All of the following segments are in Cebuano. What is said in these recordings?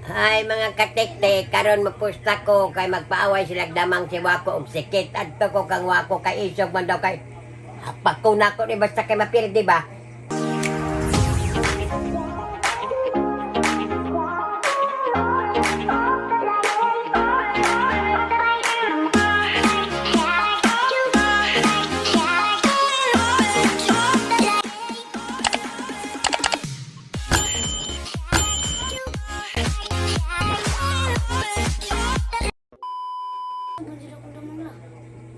Ay, mga katiktik, karon mapusta ko kay magpaaway sila damang si Wako og sikit. Adto ko kang Wako kay isog man daw kay hapak ko nako ni basta kay mapirdi ba?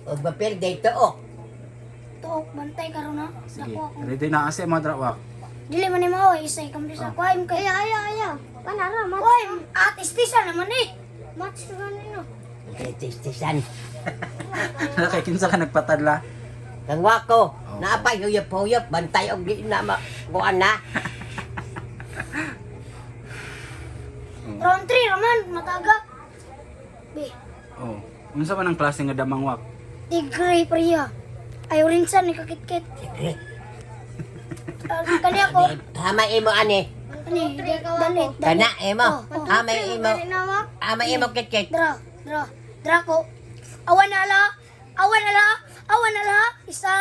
Og mapirdi ito oh. Tuok, bantay karon na. Sige. Dako ako. Ready na kasi mga drawak. Dili man ni mao isa ikam sa ko ay kay Ayaw, ayaw, ayaw. Panara, match. Oy, at istisa naman eh. Match naman no. Tistisan. Kay kinsa ka nagpatadla? Kang Wako, naapay huyop-huyop, bantay og di na ma kuan na. Round 3 raman mataga. Be, Oh. Unsa man ang klase nga damang wak? tigre priya. Ay rinsan ni kakitkit. Sige. Ah, kani ako. Hamay imo ani. Ani, dalit. Kana imo. Oh, Hamay imo. Hamay imo kitkit. Dra, dra, dra ko. Awan na ala. Awan na ala. Awan na ala. Isa.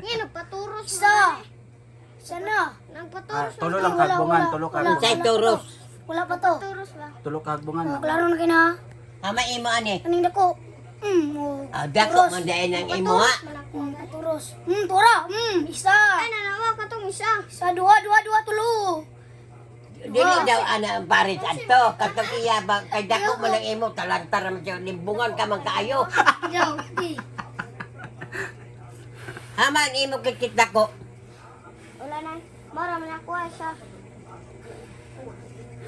Ngayon, nagpaturos. Isa. Isa na. Ah, Nagpaturos. tulo lang Wala, kagbungan, wala, tulo wala. kagbungan. Unsay turos? Wala pa to. Turos ba? Tulo kagbungan. Oh, klaro na kina. Hamay imo ani. Kaning dako. Oh. Ah, dako man dayon ang imo ha. Turos. Tura. Isa. Ay, nanawa ka tong isa. Isa, duha, duha, duha, tulo. Dili daw ana ang pares adto katong iya ba kay dako man ang imo talantar man siya limbungan ka man kaayo. Yaw, di. Haman imo kitkit dako. Wala na. Mara man ako isa.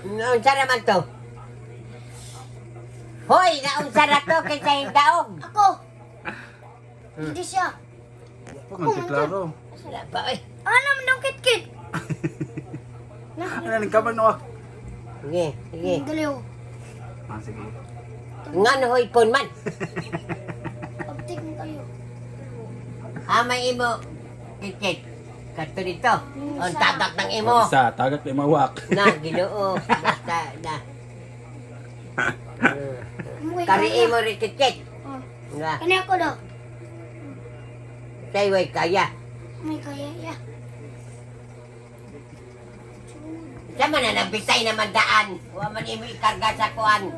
Unsa raman to? Hoy, naunsa ra to kinsa daog? Ako. Hindi siya. Pag man klaro. Wala pa oy. Ano man daw kitkit? Ano nang kaban wak? Sige, sige. Dali oh. Ah, sige. Ngano hoy pon man? Pagtik mo kayo. Hamay imo kitkit. Kadto dito. Ang tagak ng imo. Oh, isa, tagak na mawak. Na Ginoo, basta na. Umuwi Kari imo rin kitkit. Oh. Nga, Kani ako daw. say way kaya. May kaya, ya. Sama na nagbitay naman daan. Wa man imo ikarga sa kuan.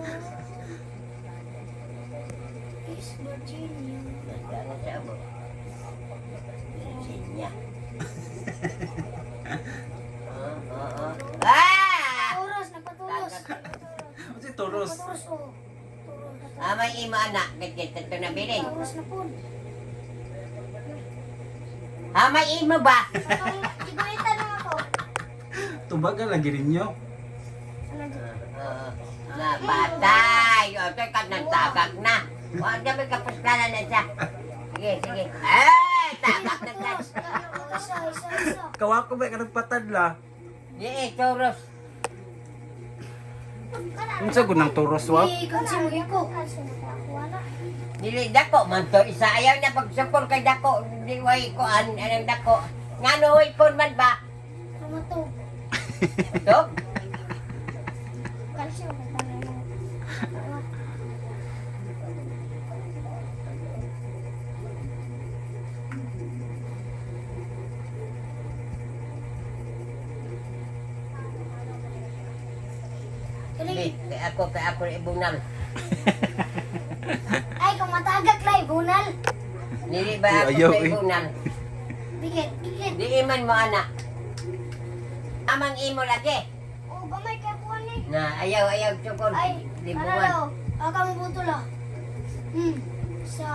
East Virginia. Ano sa amo? Virginia. Oo, oo. Ah! Turos, nagpaturos. Si turos. Nagpaturos, oh. Turos. Amay imo anak, kit ito na bilin. Turos na po. Amay imo ba? Sigurita lang ako. Tubagan lagi ninyo. Oo. Na patay. O, teka, nagtagak na. O, ang dami kapuslanan na siya. Sige, sige. Eh, tagak na siya. Turos. Isa, isa, isa. Kawako ba ka nagpatadla? Di, eh, turos. Unsa gud nang turos wak? Di, kansi mo ko. Dili dako man to isa ayaw na pagsukol kay dako di way kuan anang dako. Ngano hoy pon man ba? Tumatog. To? Kalsyo. Di, kay ako ibunal. Ay, kung matagak lay, bunal. Dili ba ako Ayaw, sa eh. ibunal? Bigit, bigit. Di iman mo ana. Amang imo lagi. Oh, gamay kay kuan eh. Na ayaw ayaw sukol. Ay, Libungan. Paralo. Aka mo butol ah. Isa.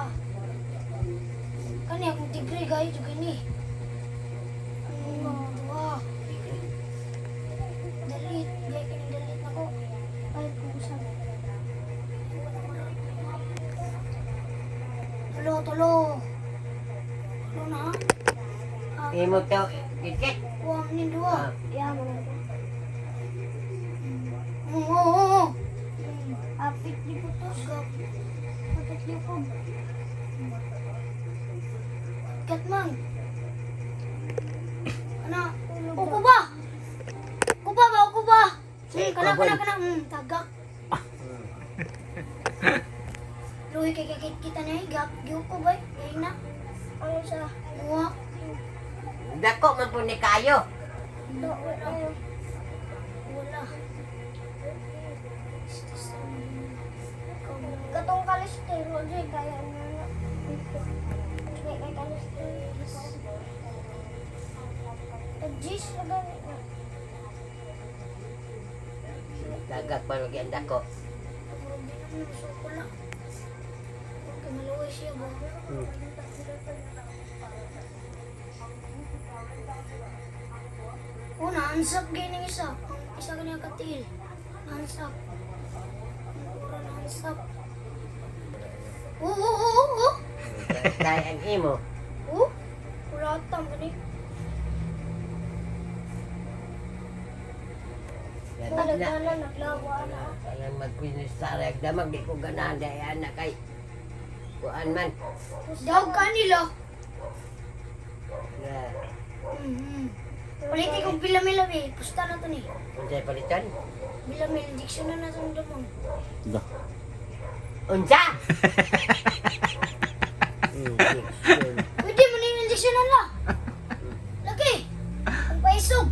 Kani akong tigre gayo jud gini. Duha. Dalit, gay kaning dalit nako. Ay, kusang. Tulo, tulo. Tulo na. Ha? Ah, Imo to kikit. kuha mo ning duha. Ah. Ya, mo na. Oo. Apit di putos. Apit di po. Kat man. Ana, uko ba? Uko ba ba? Uko ba? Kana kana kana. Tagak. Luhi kay kakit kita na higap. Giyo ko ba? Ay na. Ano sa? Uwa. Dako man po ni kayo. Do, wala. Wala. Katong kalistero, di kaya na na. Di kay kalistero. Tag-gis na gani na. Tagak man lagi ang dako. Murag di naman nasuko lang. Okay, maluwi siya ba? Una, ansap gini isa. Ang isa kanya katil. Ansap. Ang ura na ansap. Oo, oo, oo, oo. Kaya ang imo. Oo. Kuratang gani. Labi na. Nagdala, naglawa na. Kaya magpinisara damag di ko ganahan dahil anak kay kuan man. Daw kanila. Na Palitin kong bilamil eh. Pusta na to ni. unsay palitan? Bilamil, injection na na itong damang. Da. Unsa? Pwede mo na yung injection na la. Lagi. Ang paisog.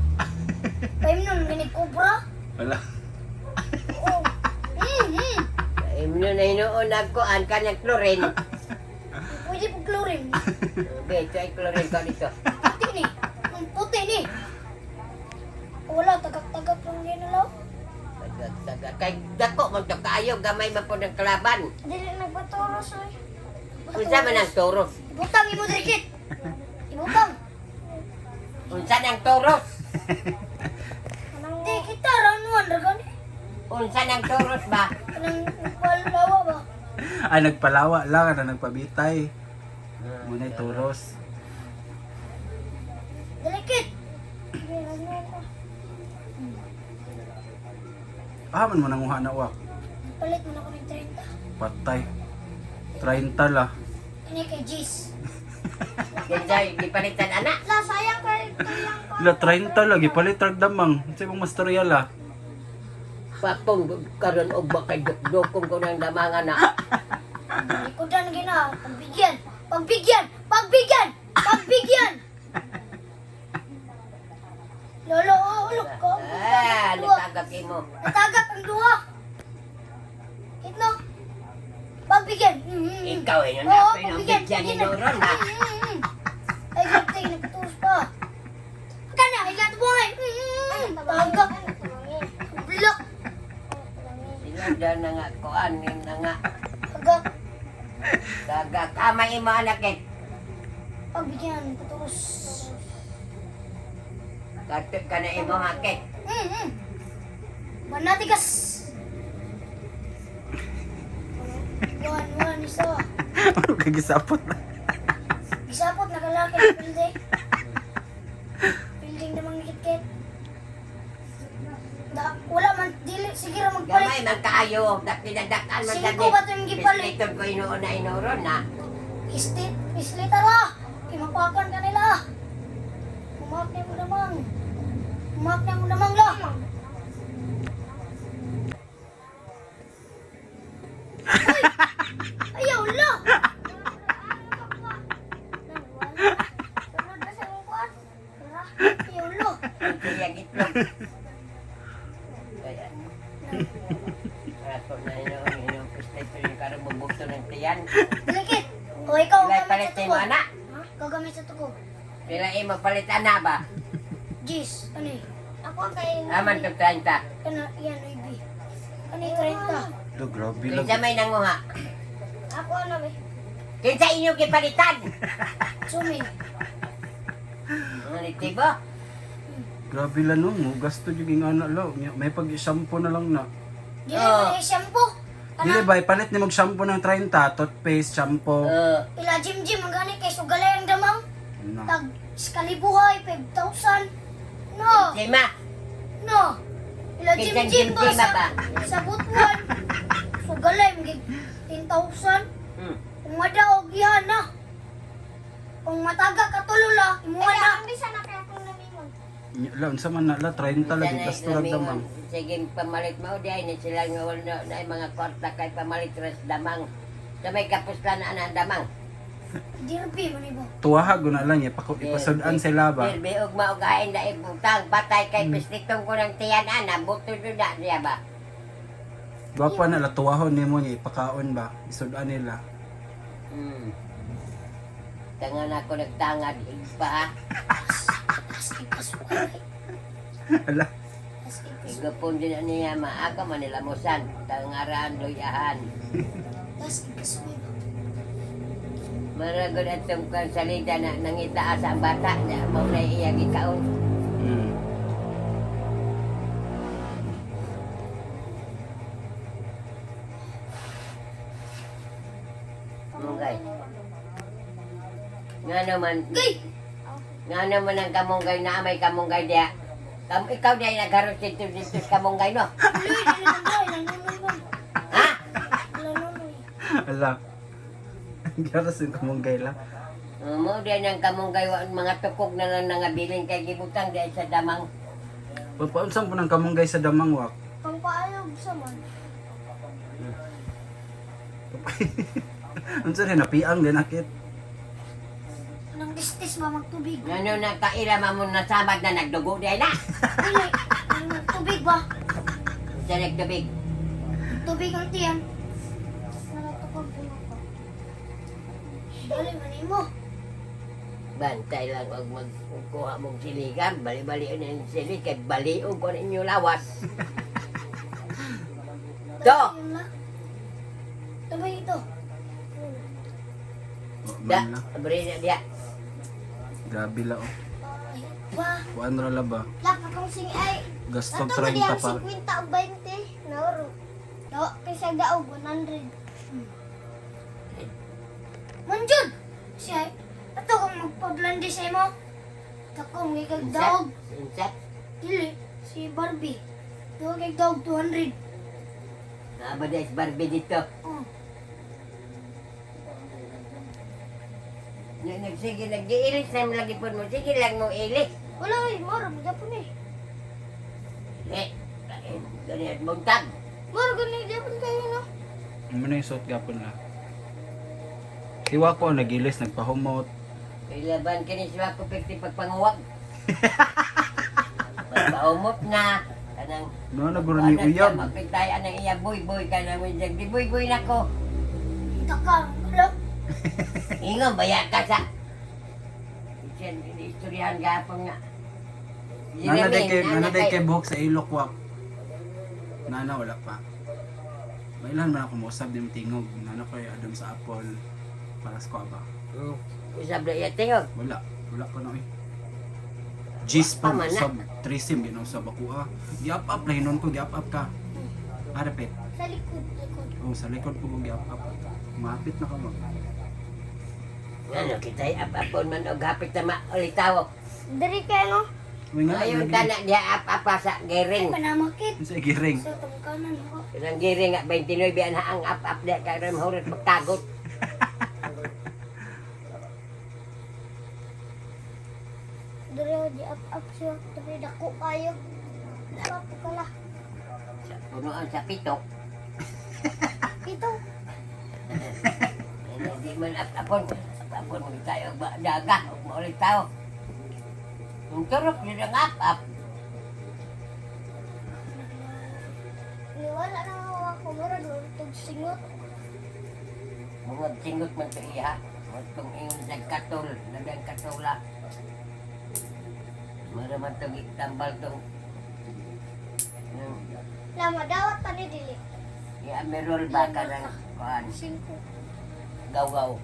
Paim nun, ganig cobra. Wala. Oo. Mm-hmm. Imno na hinuon nagkuan kanyang chlorine. Pwede po chlorine. Okay, ito ay chlorine ko dito. Puti ni. Ang puti ni. Wala, tagak-tagak lang din na lang. Tagak tagak kay dako man to kaayo gamay man po ng kalaban. Dili nagpaturos, oy. Unsa man ang toros? Ibutang, imo drikit. Ibutang. Unsa nang toros? Kanang Di kita, round 1, ragani. Unsa nang toros ba? Kanang palawa ba? Ay nagpalawa lang na nagpabitay. Muna turos. Dalikit. Di, round one pa. Ah, man mo nanguha na wak. Palit mo na ko ng 30. Patay. 30 la. Ini kay Jis. Kinsa gipalitan anak? La, sayang kay tuyang pa. La 30 lagi palit rag damang. Unsay mong mastorya la? Patong karon og bakay dukdukong ko ng damangan na. Likodan gina. Pagbigyan. Pagbigyan. Pagbigyan. Pagbigyan. Lolo, oh, ulok ko. Ah, nagtagak imo. Natagak ang duha. Itno. Pagbigyan. Mm-hmm. Ikaw eh, Oo, na pagbigyan. bigyan ni Noron ha. Mm-hmm. Ay, grabe, nagtutos pa. Kana, ilat buhay. Mm-hmm. Tagak. Block. Sila daw na nga kuan na nga. Tagak. Tagak amay imo anak eh. Pagbigyan, paturos. Kato ka na imo hakit. Mm-hmm. Banatigas. One, one, isa. Ano kay gisapot na? Gisapot, nakalaki ng building. Building namang nikit-kit. Da, wala man, dili, sige ra magpalit. Gamay man kaayo, dakinadak-an man Singko ba ito yung gipalit? Pislitod ko inuon na inuron na. Istit, islita ra. Kimapakan ka nila. Umakne mo namang. Umakne mo namang la. Ay! Ayaw la! Sunod na sa imong kuan. Tara. Ayaw la! Kaya itlog. Kaya. Rato na inuon inuon pislitod yung karon bubugto ng tiyan. Dilikit! O ikaw ang Pila gamit palit sa imo tuko. anak? Ikaw gamit sa tuko. Pila imo palit ana ba? Jis, ano eh? Ako kay Aman to 30. Ano, yan, IB. Ano yung 30? Lo grabe lang. Kinsa may nanguha? Ako ano be? Kinsa inyo gipalitan? Sumi. Ang litibo. Grabe la no, mo gasto jud yung anak la. Unya, may pag shampoo na lang na. Dili Oo. man yung shampoo. Dili Kanang ba palit ni mag shampoo ng 30, toothpaste, shampoo. Oo. ila gym gym ang gani kay sugalay ang damang. Na. Tag iskalibuhay 5,000. No, Sima. no. Ila gym Kinsa gym gym ba gym sa ba? sa butuan. Sugalay magig 10,000. Kung madaog iha na. Kung mataga ka tulo la, imuha Kaya na. ang bisa na kay akong namingon. La, unsa man na la, 30 lagi gasto lang damang. Sige, pamalit mo di ay ni sila nga wala na ay mga kwarta kay pamalit res damang. Sa may kapuslan na ang damang. Derby man iba. Tuwaha guna lang niya, ipasud-an sila ba? Dirbi og maugain na ibutang patay kay pislitong ko ng tiyan ana buto jud na niya ba. Gwapa na la, tuwahon nimo niya, ipakaon ba? Isud-an nila. Tanga na ako nagtangad pa ha. As ipasukan. Ala, As ipasukan. Igapon din na niya maaka manilamusan tangaraan luyahan. As ipasukan. Maragod atong kan salida na nangita sa ang bata niya mao na iya gikaon. Munggay. Nga naman, Gay! nga naman ang kamunggay na may kamunggay diya. Ikaw diya nagharos dito dito sa kamunggay no. Uy, dili man ba? Ilang nunoy ba? Ha? Ilang nunoy. Ala. Garas yung kamunggay la. Mo diya nang kamunggay wa mga tukog na lang nangabilin kay gibutang diya sa damang. Paunsan po ng kamunggay sa damang wak? Pangpaalog sa man. Unsa rin napiang din akit. Nang tistis ba magtubig? Ngano na kaila mamon nasamad na nagdugo diya na. Dili. Nang magtubig ba? Sa nagtubig. Tubig ang tiyan. Nalatukog din ako. Dali man imo. Bantay lang og magkuha mong siligan, bali-bali na yung silig kay baliog ko ninyo lawas. To. Yun la. Tabay ito. Wa Da, man la. abre na diya. Grabe la oh. Ay, ba? Kuan ra la ba? Lak akong sing ay. Gasto Ato ba 30 diyang pa. 50 o 20? Nauro. Dawa kay sa daog 100. Manjud! Siya, ato kung magpablandi sa imo. Tako, mga daog. Unsa? Dili, si Barbie. Daog kay daog 200. Naaba diya si Barbie dito. Oh. Nagsige, nag-iilis na lagi po mo. Sige lang mo ilis. Wala ay, moro mo japon eh. Eh, ganyan buntag. Moro gani japon kayo no. Mo na yung suot gapon la. Siwa ko nagilis nagpahumot. Ilaban ka ni siya ko pekti pagpanguwag. Pagpaumot na. Kanang No na guro ni ano siya, uyab. mapitay anang iya boy boy ka na mo di boy boy na ko. Taka, wala. Ingon baya ka sa. Siya istoryahan gapon nga. Nana day kay buhok sa ilok wak. Nana wala pa. Mailan man ako mousab din tingog. Nana ko Adam sa Apple para sa ba. Usab na iya tingog. Wala, wala pa na eh. Gis pa Pa man na. usab, trisim ginausab ako ah. Gi-up up lang hinon ko, gi-up up ka. Ah, repeat. Sa likod, likod. Oh, sa likod ko gi-up up. Mahapit na ka mo. Ngano kita ap-apon man og hapit na maulitaw. Diri kay no. Uy nga, Ayon ka na diya ap-apa sa Ay, giring. panamakit. Sa giring. Sa tangkanan ako. Kanang giring nga 29 ang ang ap-ap diya kay ram hurat magtagot. Diri ako di up up siya. Diri dako kayo. Dako kala. Sa punuan sa pitok. Ito. Di man ap-apon. Ap-apon mo tayo og daga og maulitaw. Ang turok yun ang ap-ap. Niwala na ako mura tug singot. Mga singot man to iya. Matong ingon sa katol, lagang katola. Mara man tong itambal tong Lama dawat pa ni dili. Ya merol ba ka ng kuan Singko. gaw-gaw.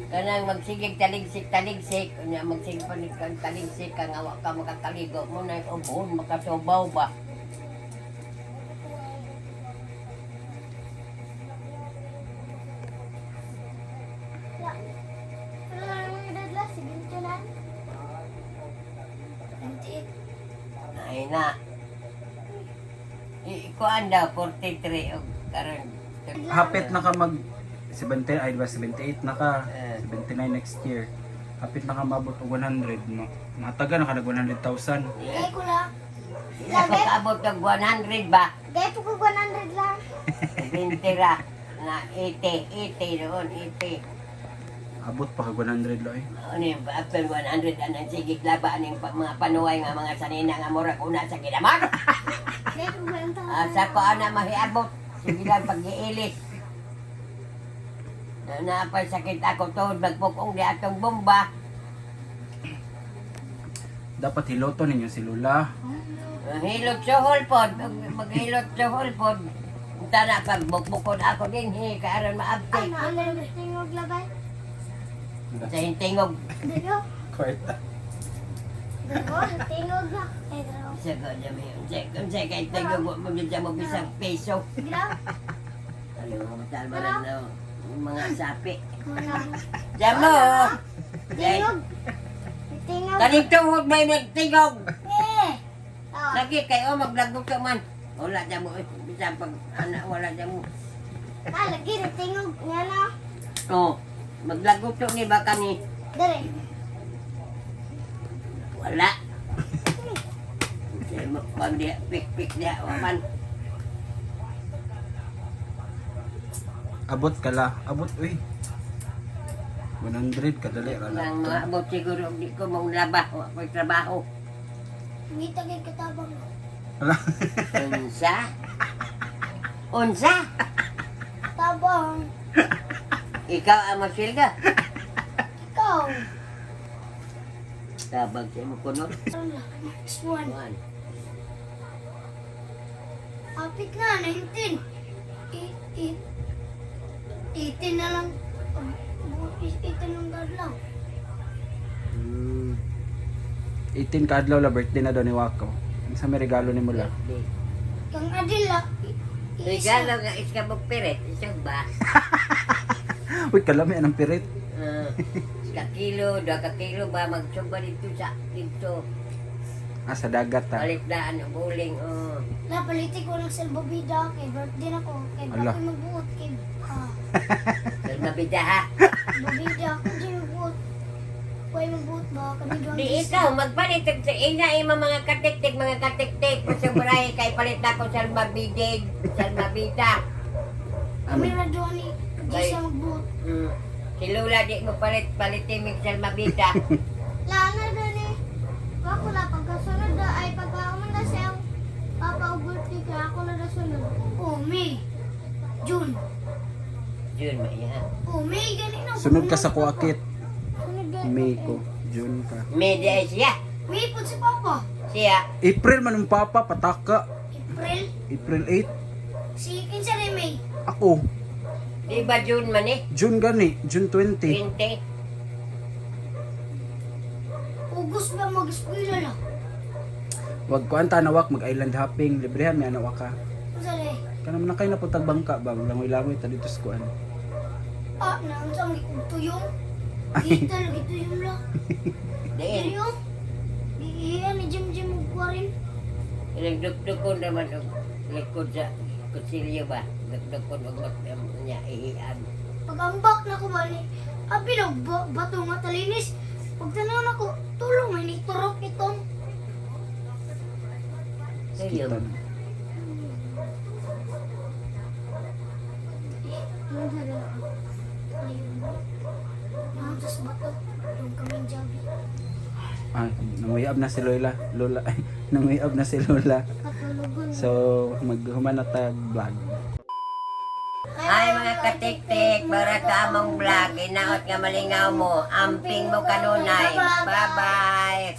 Kanang magsigig taligsik taligsik unya magsigig pa ni kang taligsik ka nga wa ka makakaligo mo na ubon makasubaw ba. La. Wala na naman edad la, sige na. 28. Ay na. Ikuan daw 43 og karon. Hapit na ka mag 70 ay di ba 78 na ka. Eh, 79 next year. Kapit na ka maabot og 100 no. Mataga na ka nag 100,000. Gay ko lang. Hindi ako kaabot og 100 ba? Gaya po ko 100 lang. 20 ra. Nga 80, 80 doon, 80. Abot pa kag 100 lo eh. Ano yung after 100 anang sige laba aning mga panuway nga mga sanina nga murag una sa ginamon. Gaya po 1,000. Asa ko ana mahiabot. Sige lang pag-iilis. Na naapay sakit ako tuhod magpukong di atong bomba. Dapat hiloto ninyo si Lula. Hilot sa holpod, maghilot sa holpod. Tana pag bukbukon ako din hi kaaron Ay, maabti. naano lang tingog labay. Sa hintingog. Dito. Kwarta. Dito, tingog na. Ay, dito. Sa ko dami unsa kay tingog mo mo dyan mo bisang piso. Grabe. Ano mo talbaran na mga sapi. Wala. Jamo. Tingog. Tingog. Kaning tuhod may nagtingog. Eh. Ah. Lagi kay o maglagot ka man. Wala dyan mo eh. Bisan pag anak wala dyan mo. Ah, lagi na tingog nga na. Oh, maglagot to ni baka ni Dere. wala. Unsay mo pag di pik-pik diya wa man. Abot ka la. Abot uy. 100 kadali ra na. Nang maabot siguro og di ko maulaba, wa ko'y trabaho. Ngita kay katabang. Wala. Unsa? Unsa? Tabang. Ikaw ang masilga. Ikaw. Tabag sa imo kuno. Ano na? Next one. One. Kapit na, 19. 18 na lang. 18 lang gad lang. 18 kaadlaw la birthday na daw ni Wako. Unsa may regalo ni mo la? Kang Adila. Regalo nga iskabog pirit, isang ba? Uy, kalami anang pirit. Ka kilo, 2 ka kilo ba magsumba dito sa dito. Ah, sa dagat ta. Palit daan og uling oh. Napaliti ko ng salbabida kay birthday na ko. Kay Ala. bakit magbuot kay ah, Salbabida ha. babida ako di magbuot. Huwag magbuot ba kami doon. Di ikaw magpalit og sa ina ima mga katiktik pasubrahe kay palit na ko salbabidig, salbabida. Kami na doon ni di siya magbuot. Si Lula di mo palit palitin mig salbabida. Lana dali. Wako na pagkasunod na ay pagkauman na siya ang papa og birthday kaya ako na nasunod. Oh, May. June. June maiha. Oh, May gani na. Sunod ka sa kuakit. Sunod na. May ko. June ka. May di ay siya. May po si Papa. Siya. April man ang papa, pataka. April. April 8. Si kinsa rin May. Ako, Di ba June man eh? June gani, June 20. 20. August ba mag-eskwela na? Wag ko anta nawak mag island hopping, librehan may anawak ka. Unsa rin? Kana man na kayo napuntag bangka ba, langoy-langoy ta dito sa kuan. Ah, naunsa ang tuyong. Kita lagi tuyong lang. Diin. Tuyong. Giiyan ni Jim Jim og kuwarin. Ilang dugdugkon naman og likod sa kutsilyo ba? Dugdugkon og mat niya ihian. Pagambak na ko ba ni abi na ba, bato nga talinis. Pagtanaw na ko, tulong may ni turok itong. Tuyong. Kita na. Ayun. Naunsa sa bato. Yung kaming jabi. Ah, nanguyab na si Lola. Lola, ay, nanguyab na si Lola. Katulugon. So, maghuman na tag vlog. Ay mga katiktik, para ka among vlog, inaot nga malingaw mo, amping mo kanunay. Bye-bye!